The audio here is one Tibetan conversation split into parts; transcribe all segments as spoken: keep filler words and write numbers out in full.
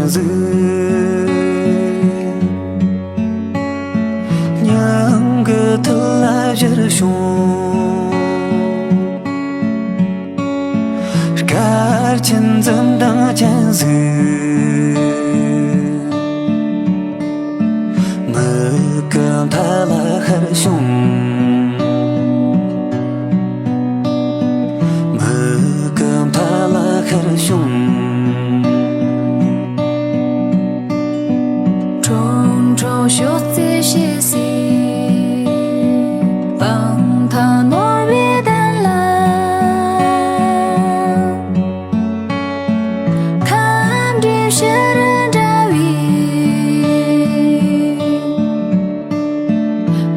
གཟིགས། མྱང་གི་ཐུལ་ལ་བཞུར་བྱུང་། སྐར་ཆེན་འཛུམ་མདངས་ཅན་གཟིགས། མིག་གི་མཐའ་ལ་ཤར་བྱུང་། མིག་གི་མཐའ་ལ་ཤར་བྱུང་། ཁྲོ་ཁྲོ་ཤོག་རྩེ་ཞེས་ཟེར། སྤང་ཐང་ནོར་བུའི་གདན་ལ། ཁམས་འདྲེན་ཕྱི་རུ་འདྲ་བའི།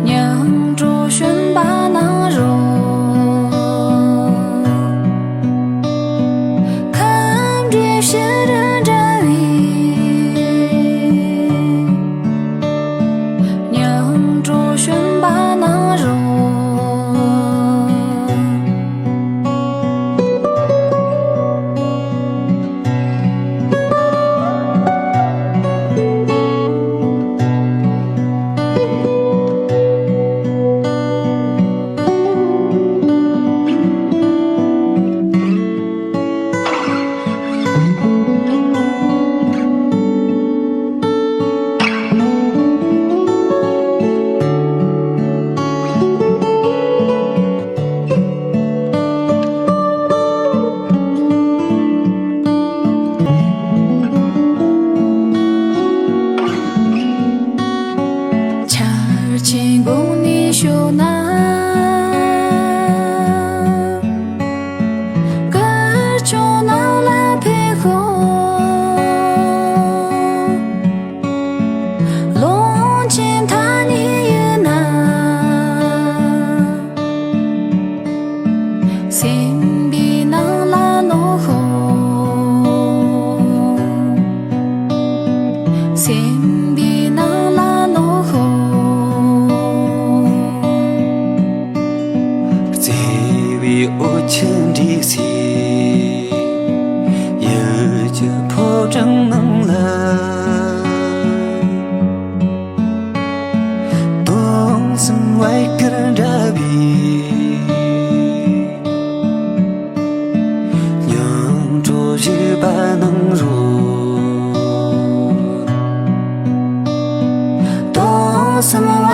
མྱང་གྲོ་བྱོན་པ་གནང་རོགས། ཁམས་འདྲེན་ཕྱི་རུ་འདྲ་བའི། མྱང་གྲོ་བྱོན་པ་གནང་རོགས། ཆར་ཆེན་དགུང་ནས་ཤོར་ན། སྐར་ཆུང་ནང་ལ་ཕེབས་ཤོག། ཀློང་ཆེན་མཐའ་ནས་ཡུལ་ན། སེམས་པའི་ནང་ལ་ལོག་ཤོག། སེམས་པའི་ནང་ལ་ལོག་ཤོག། བརྩེ་བའི་འོད་ཆེན་འདྲེས་སའི་ཡུལ་གྱི་ཕོ་བྲང་ནང་ལ། སྟོང་གསུམ་བའི་གུར་འདྲ་བའི་མྱང་གྲོ་བཞུས་པ་གནང་རོགས། སྟོང་གསུམ་